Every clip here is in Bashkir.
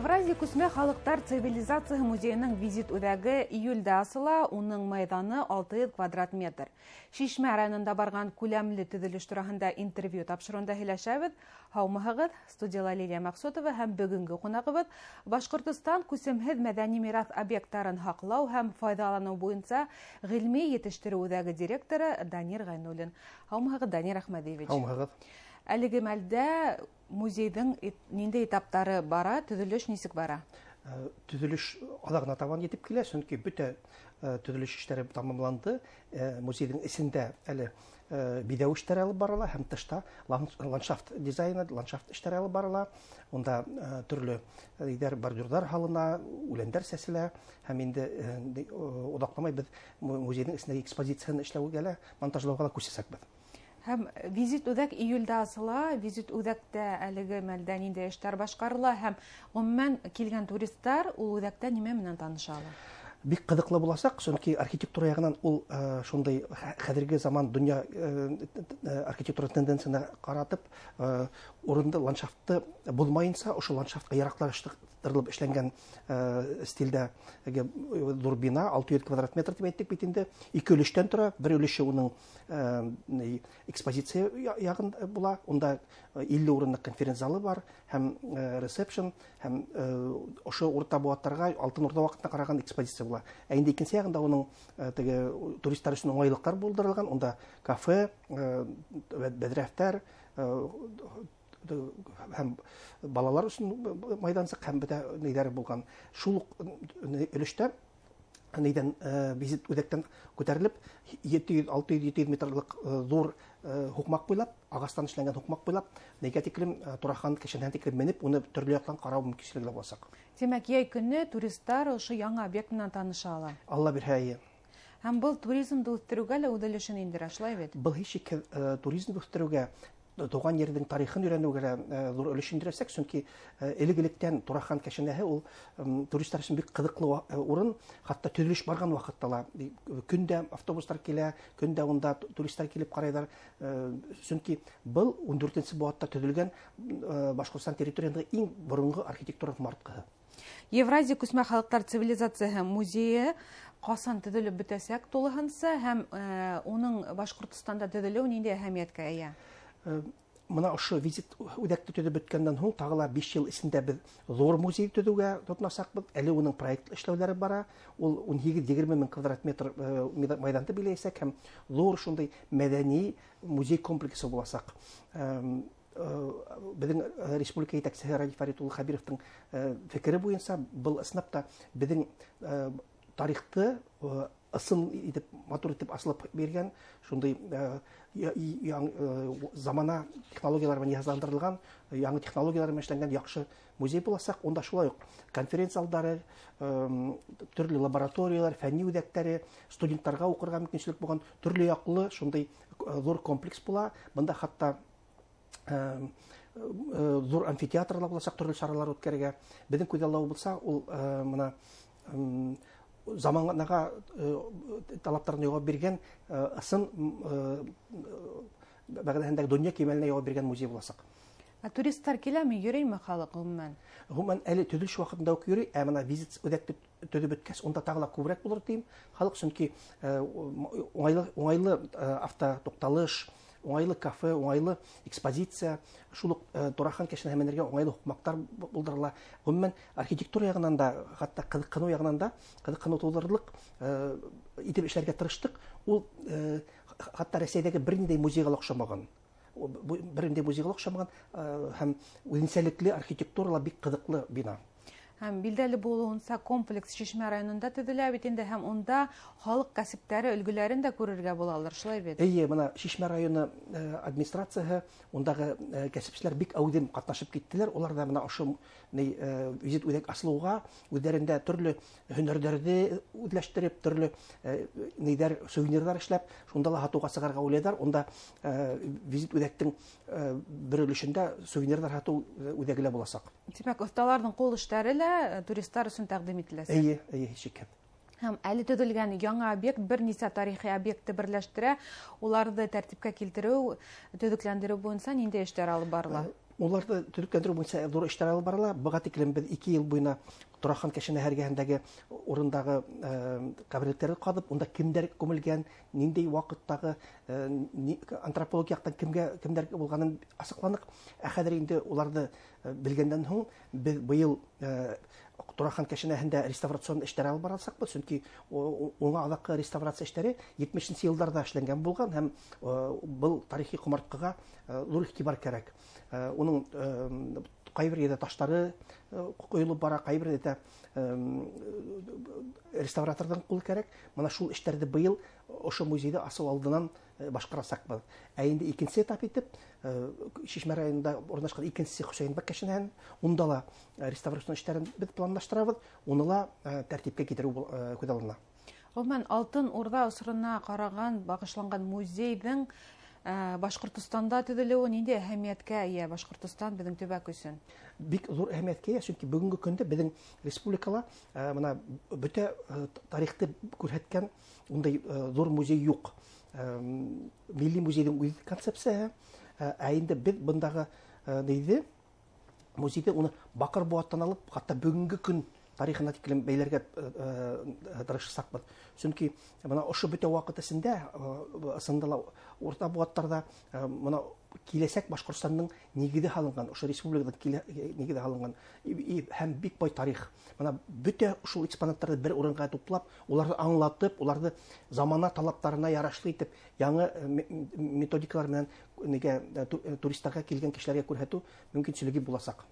Евразия күсмә халыҡтар цивилизацияһы музейының визит үҙәге июлдә асыла, уның майҙаны 600 квадрат метр. Шишмә районында барған күләмле төҙөлөш тураһында интервью тапшырыуында һөйләшәбеҙ. Һаумыһығыҙ, студияла Лилия Мәҡсүтова һәм бөгөнгө ҡунағыбыҙ Башҡортостан күсемһеҙ мәҙәни мираҫ объекттарын һаҡлау һәм файҙаланыу буйынса ғилми етештереү үҙәге директоры Данир Ғәйнуллин. Һаумыһығыҙ, Данир Әхмәдиевич. Һаумыһығыҙ. Әлеге мәлдә музейҙың ниндәй этаптары бара, төҙөлөш нисек бара? Төҙөлөш аҙағына табан етеп килә, сөнки бөтә төҙөлөш эштәре тамамланды. Музейҙың эсендә әле биҙәү эштәре алып барыла һәм тышта ландшафт дизайны, ландшафт эштәре алып барыла. Унда төрлө өйҙәр, бордюрҙар һалына, үләндәр сәселә һәм инде оҙаҡламай беҙ музейҙың эсендәге экспозицияны эшләүгә лә, монтажлауға ла күсәсәкбеҙ. Һәм визит үҙәк июлдә асыла. Визит үҙәктә әлеге мәлдә ниндәй эштәр башҡарыла һәм ғөмүмән килгән туристар ул үҙәктә нимә менән таныша ала? Бик ҡыҙыҡлы буласаҡ, сөнки архитектура яғынан ул шундай хәҙерге заман донъя архитектура тенденцияһына ҡаратып, урынды, ландшафтты боҙмайынса, ошо ландшафтҡа яраҡлаштырылып эшләнгән стилдә ҙур бина, 600 квадрат метр тип әйттек бит инде, ике өлөштән тора. Бер өлөшө уның экспозиция яғын була, унда 50 урынлыҡ конференц-залы бар һәм ресепшн, һәм ошо урта быуаттарға, Алтын Урҙа ваҡытына ҡараған экспозиция була. Ә инде икенсе яғында уның теге туристар өсөн уңайлыҡтар булдырылған, унда кафе, бәҙрәфтәр, һәм балалар өсөн майҙансыҡ һәм бөтә нейҙәре булған. Шул уҡ өлөштә нейҙән визит үҙәктән күтәрелеп 700, 600, 700 метрлыҡ ҙур һуҡмаҡ буйлап, ағастан эшләнгән һуҡмаҡ буйлап, нейгә тиклем, Турахан кәшәнәһенә тиклем менеп, уны төрлө яҡтан ҡарау мөмкинселеге лә буласаҡ. Тимәк, йәй көнө туристар ошо яңы объект менән таныша ала. Алла бирһә, эйе. Һәм был туризмды үҫтереүгә лә үҙ өлөшөн индерә, шулай бит? Был һис шикһеҙ туризмды үҫтереүгә, тыуған ерҙең тарихын өйрәнеүгә лә ҙур өлөш индерәсәк, сөнки элек-электән Турахан кәшәнәһе ул туристар өсөн бик ҡыҙыҡлы урын, хатта төҙөлөш барған ваҡытта ла көн дә автобустар килә, көн дә унда туристар килеп ҡарайҙар, сөнки был ун дүртенсе быуатта төҙөлгән Башҡортостан территорияһында иң боронғо архитектура мартҡыһы. Евразия күсмә халыҡтар цивилизацияһы музейы ҡасан төҙөлөп бөтәсәк тулыһынса һәм уның Башҡортостанда төҙөлөү ниндәй әһәмиәткә эйә? Мына ошо визит үҙәкте төҙөп бөткәндән һуң тағы ла 5 йыл эсендә беҙ ҙур музей төҙөүгә тотонасаҡбыҙ. Әле уның проект эшләүҙәре бара. Ул ун һигеҙ-егерме мең квадрат метр майҙанды биләйәсәк һәм ҙур шундай мәҙәни музей комплексы буласаҡ. Беҙҙең республика етәксеһе Радий Фәрит улы Хәбировтың фекере буйынса был ысынлап та беҙҙең тарихты ысын итеп, матур итеп асылып биргән шундай замана технологиялар менән йыһазландырылған, яңы технологиялар менән эшләнгән яҡшы музей буласаҡ. Унда шулай уҡ конференц-залдары, төрлө лабораториялар, фәнни үҙәктәре, студенттарға уҡырға мөмкинселек булған төрлө яҡлы шундай ҙур комплекс була. Бында хатта ҙур амфитеатрлар буласаҡ, төрлө саралар үткәрергә. Беҙҙең күҙаллау булса, ул мына заманаға талаптарына яуап биргән ысын мәғәнәһендәге донъя кимәленә яуап биргән музей буласаҡ. Ә туристар киләме, йөрөймө халыҡ ғөмүмән? Ғөмүмән, әле төҙөлөш ваҡытында уҡ йөрөй, ә мына визит үҙәкте төҙөп бөткәс, унда тағы ла күберәк булыр тием халыҡ, сөнки уңайлы автотуҡталыш, уңайлы кафе, уңайлы экспозиция, шул уҡ Турахан кәшәнәһе менергә уңайлы һуҡмаҡтар булдырыла. Ғөмүмән, архитектура яғынан да, хатта ҡыҙыҡһыныу яғынан да, ҡыҙыҡһыныу тыуҙырырлыҡ итеп эшләргә тырыштыҡ. Ул хатта Рәсәйҙәге бер ниндәй музейға ла оҡшамаған. Бер ниндәй музейға ла оҡшамаған һәм үҙенсәлекле архитектурала бик ҡыҙыҡлы бина. Һәм билдәле булыуынса, комплекс Шишмә районында төҙөлә бит инде, һәм унда халыҡ кәсептәре өлгөләрен дә күрергә булалыр, шулай бит? Эйе, мына Шишмә районы администрацияһы, ундағы кәсепселәр бик әүҙем ҡатнашып киттеләр. Улар ҙа мына ошо визит үҙәк асылыуға үҙҙәрендә төрлө һөнәрҙәрҙе үҙләштереп, төрлө нейҙәр, сувенирҙар эшләп, шунда ла һатыуға сығарырға уйлайҙар. Унда визит үҙәктең бер өлөшөндә сувенирҙар һатыу үҙәге лә буласаҡ. Тимәк, оҫталарҙың ҡул эштәре лә туристар өсөн тәҡдим ителәсәк. Эйе, эйе, һис шикһеҙ. Һәм әле төҙөлгән яңы объект бер нисә тарихи объектты берләштерә. Уларҙы тәртипкә килтереү, төҙөкләндереү буйынса ниндәй эштәр алып барыла? Уларҙы төҙөкләндереү буйынса ҙур эштәр алып барыла. Быға тиклем беҙ 2 йыл буйына Турахан кәшәнәһе эргәһендәге урындағы ҡәберлектәрҙе ҡаҙып, унда кемдәр күмелгән, ниндәй ваҡыттағы антропологик яҡтан кемдәр булғанын асыҡланыҡ. Ә хәҙер инде уларҙы белгәндән һуң беҙ быйыл Турахан кәшәнәһендә реставрацион эштәр алып барасаҡбыҙ, сөнки уңа аҙаҡҡы реставрация эштәре 70-нсе йылдарҙа эшләнгән булған һәм был тарихи ҡомартҡыға ҙур иғтибар кәрәк. Уның ҡайбер ерҙә таштары ҡойолоп бара, ҡайбер ерҙә реставраторҙың ҡулы кәрәк. Мына шул эштәрҙе быйыл ошо музейҙы асыу алдынан башҡарасаҡбыҙ. Ә инде икенсе этап итеп Шишмә районында урынлашҡан икенсе Хөсәйенбәк кәшәнәһен, унда ла реставрацион эштәрен беҙ планлаштырабыҙ, уны ла тәртипкә китереү күҙ алдына. Ғөмүмән, Алтын Урҙа осорона ҡараған, бағышланған музейҙың Башҡортостанда төҙөлөүе ниндәй әһәмиәткә эйә Башҡортостан беҙҙең төбәк өсөн? Бик ҙур әһәмиәткә эйә, сөнки бөгөнгө көндә беҙҙең республикала бына бөтә тарихты күрһәткән ундай ҙур музей юҡ. Милли музейҙың үҙ концепцияһы, ә инде беҙ бындағы нейҙе, музейҙе уны баҡыр быуаттан алып, хатта бөгөнгө көн тарихына тиклем бәйләргә тырышсаҡбыҙ. Сөнки бына ошо бөтә ваҡыт эсендә, ысында ла урта быуаттарҙа, бына киләсәк Башҡортостандың нигеҙе һалынған, ошо республиканың нигеҙе һалынған һәм бик бай тарих. Бына бөтә шул экспонаттарҙы бер урынға туплап, уларҙы аңлатып, уларҙы замана талаптарына ярашлы итеп, яңы методикалар менән нигә туристарға килгән кешеләргә күрһәтеү мөмкинселеге буласаҡ.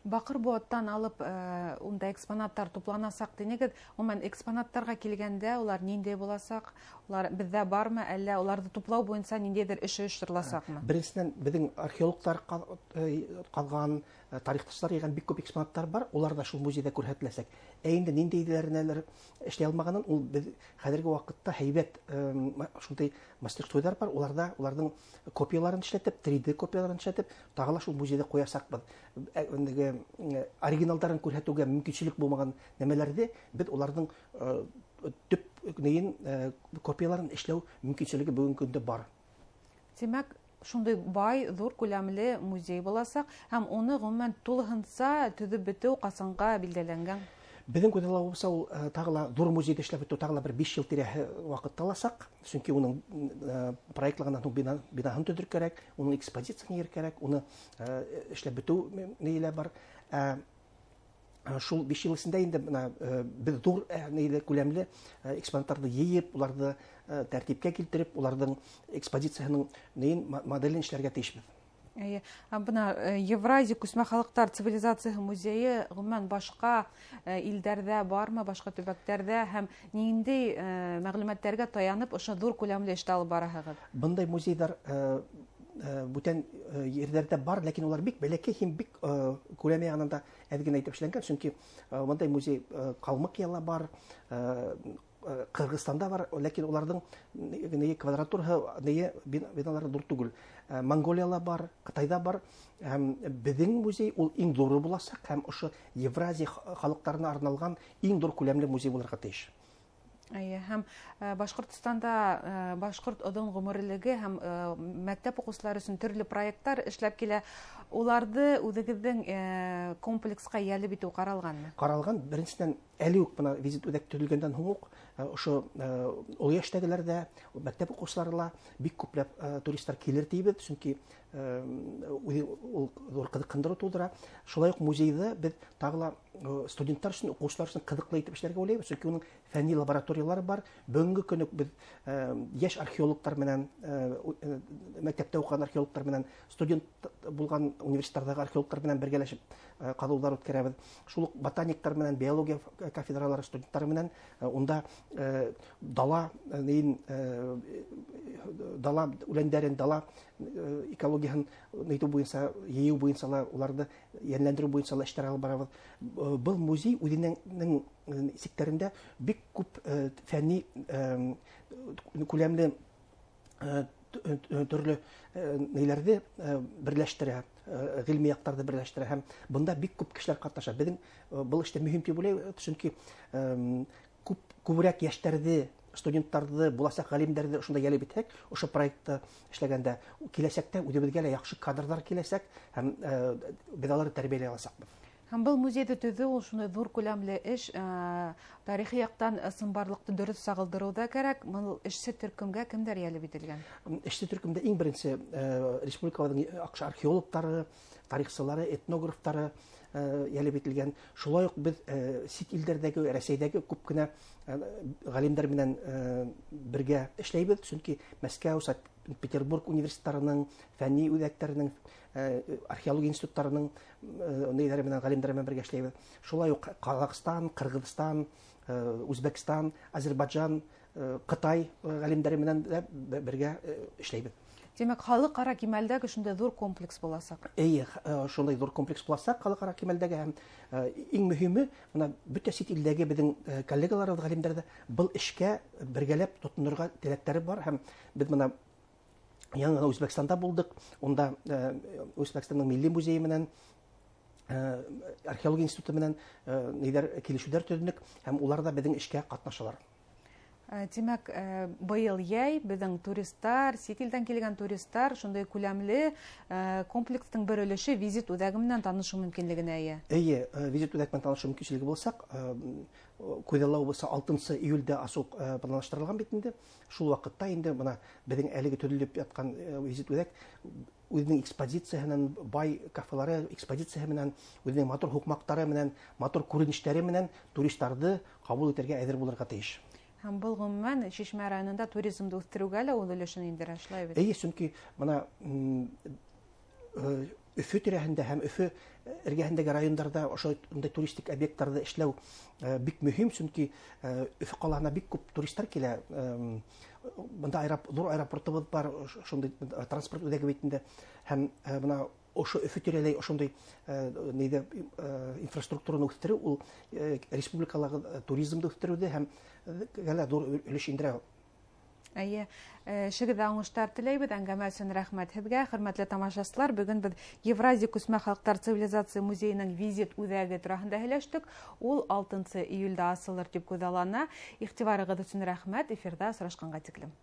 Баҡыр быуаттан алып, унда экспонаттар тупланасаҡ тинегеҙ. Ғөмүмән, экспонаттарға килгәндә улар ниндәй буласаҡ? Улар беҙҙә бармы, әллә уларҙы туплау буйынса ниндәйҙер эш ойоштороласаҡмы? Беренсенән, беҙҙең археологтар ҡаҙған, тарихсылар йыйған бик күп экспонаттар бар, улар ҙа шул музейҙа күрһәтеләсәк. Ә инде ниндәйҙәренәлер эшләй алмағанын, ул беҙ хәҙерге ваҡытта һәйбәт, шундай мастерскойҙар бар, уларҙа уларҙың копияларын эшләтеп, 3D копияларын эшләтеп, тағы ла шул музейҙа ҡуясаҡбыҙ. Оригиналдарын күрһәтеүгә мөмкинселек булмаған нәмәләрҙе беҙ уларҙың төп нейен копияларын эшләү мөмкинселеге бөгөнгө көндә бар. Тимәк, шундай бай, ҙур күләмле музей буласаҡ һәм уны ғөмүмән тулыһынса төҙөп бөтөү ҡасанға билдәләнгән? Беҙҙең күҙаллауыбыҙса, ул тағы ла ҙур музейҙы эшләп бөтөү тағы ла бер 5 йыл тирәһе ваҡыт аласаҡ, сөнки уның проектлағандан һуң бинаһын төҙөр кәрәк, уның экспозицияһын йыйыр кәрәк, уны эшләп бөтөү нейе лә бар. Шул 5 йыл эсендә инде бына беҙ ҙур нейҙе күләмле экспонаттарҙы йыйып, уларҙы тәртипкә килтереп, уларҙың экспозицияһының нейен моделен эшләргә тейешбеҙ. Эйе, бына Евразия күсмә халыҡтар цивилизацияһы музейы ғөмүмән башҡа илдәрҙә бармы, башҡа төбәктәрҙә һәм ниндәй мәғлүмәттәргә таянып ошо ҙур күләмле эште алып бараһығыҙ? Бындай музейҙар бүтән ерҙәрҙә бар, ләкин улар бик бәләкәй һәм бик күләме яғынан да әҙ генә итеп эшләнгән, сөнки бындай музей Ҡалмыҡияла бар, Ҡырғыҙстанда бар, ләкин уларҙың нейе квадратураһы, нейе биналары ҙур түгел. Монголияла бар, Ҡытайҙа бар. Һәм беҙҙең музей ул иң ҙуры буласаҡ һәм ошо Евразия халыҡтарына арналған иң ҙур күләмле музей булырға тейеш. Эйе, һәм Башҡортостанда башҡорт оҙон ғүмерлеге һәм мәктәп уҡыусылары өсөн төрлө проекттар эшләп килә. Уларҙы үҙегеҙҙең комплексҡа йәлеп итеү ҡаралғанмы? Ҡаралған. Беренсенән, әле үк бына визит үҙәк төҙөлгәндән һуң уҡ ошо оло йәштәгеләр дә, мәктәп уҡыусылары ла бик күпләп туристар килер тейбеҙ, сөнки үҙе ул ҙур ҡыҙыҡһындырыу тыуҙыра. Шулай уҡ музейҙы беҙ тағы ла студенттар өсөн, уҡыусылар өсөн ҡыҙыҡлы итеп эшләргә уйлайбыҙ, сөнки уның фәнни лабораториялары бар. Бөгөнгө көнө беҙ йәш археологтар менән, мәктәптә уҡыған археологтар менән, студент булған университеттарҙағы археологтар менән бергәләшеп ҡаҙыуҙар үткәрәбеҙ. Шул уҡ ботаниктар менән, биология кафедралары студенттары менән унда дала нейен дала үләндәрен, дала экологияһын нәйтеү буйынса, йыйыу буйынса ла, уларҙы йәнләндереү буйынса ла эштәр алып барабыҙ. Был музей үҙенең сиктәрендә бик күп фәнни күләмле төрлө нейҙәрҙе берләштерә, ғилми яҡтарҙы берләштерә һәм бында бик күп кешеләр ҡатнаша. Беҙҙең был эштә мөһим тип уйлайбыҙ, сөнки күберәк йәштәрҙе студенттарҙы, буласаҡ ғалимдарҙы ошонда йәлеп итһәк, ошо проектта эшләгәндә киләсәктә үҙебеҙгә лә яҡшы кадрҙар киләсәк һәм беҙ аларҙы тәрбиәләй аласаҡбыҙ. Һәм был музейҙы төҙөү ул шундай ҙур күләмле эш, тарихи яҡтан ысынбарлыҡты дөрөҫ сағылдырыу ҙа кәрәк. Был эшсе төркөмгә кемдәр йәлеп ителгән? Эшсе төркөмдә иң беренсе республикабыҙҙың яҡшы археологтары, тарихсылары, этнографтары йәлеп ителгән. Шулай уҡ беҙ сит илдәрҙәге, Рәсәйҙәге күп кенә ғалимдар менән бергә эшләйбеҙ, сөнки Мәскәү, Санкт-Петербург университеттарының, фәнни үҙәктәренең, археология институттарының нейҙәре менән, ғалимдар менән бергә эшләйбеҙ. Шулай уҡ Ҡаҙағстан, Ҡырғыҙстан, Үзбәкстан, Азербайджан, Ҡытай ғалимдары менән дә бергә эшләйбеҙ. Тимәк, халыҡ-ара кимәлдәге шундай ҙур комплекс буласаҡ. Эйе, шундай ҙур комплекс буласаҡ халыҡ-ара кимәлдәге. Һәм иң мөһиме, бына бөтә сит илдәге беҙҙең коллегаларыбыҙ, ғалимдар ҙа был эшкә бергәләп тотонорға теләктәре бар. Һәм беҙ бына яңы ғына Үзбәкстанда булдыҡ. Унда Үзбәкстандың милли музейы менән, археология институты менән нейҙәр, килешеүҙәр төҙөнөк, һәм улар ҙа беҙҙең эшкә ҡатнашалар. Тимәк, быйыл йәй беҙҙең туристар, сит илдән килгән туристар шундай күләмле комплекстың бер өлөшө визит үҙәге менән танышыу мөмкинлегенә эйә. Эйе, визит үҙәк менән танышыу мөмкинселеге буласаҡ. Күҙаллау булса 6 июлдә асыу планлаштырылған бит инде. Шул ваҡытта инде бына беҙҙең әлеге төҙөлөп ятҡан визит үҙәк үҙенең экспозицияһынан, бай кафелары экспозицияһы менән, үҙенең матур һуҡмаҡтары менән, матур күренештәре менән туристарҙы ҡабул итергә әҙер булырға тейеш. Һәм был ғөмүмән Шишмә районында туризмды үҫтереүгә лә үҙ өлөшөн индерә, шулай бит? Эйе, сөнки бына Өфө тирәһендә һәм Өфө эргәһендәге райондарҙа ошондай туристик объекттарҙы эшләү бик мөһим, сөнки Өфө ҡалаһына бик күп туристар килә. Бында ҙур аэропортыбыҙ бар, шундай транспорт үҙәге бит инде. Һәм бына ошо Өфө тирәләй ошондай нейҙә инфраструктураны үҫтереү, ул республикалағы туризмды үҫтереүҙе һәм гәлә ҙур өлөш индерә. Эйе, эшегеҙҙә уңыштар теләйбеҙ. Әңгәмә өсөн рәхмәт һеҙгә. Хөрмәтле тамашасылар, бөгөн беҙ Евразия күсмә халыҡтар цивилизация музейының визит үҙәге тураһында һөйләштек. Ул 6 июлдә асылыр тип күҙаллана. Иғтибарығыҙ өсөн рәхмәт. Эфирҙа осрашҡанға тиклем.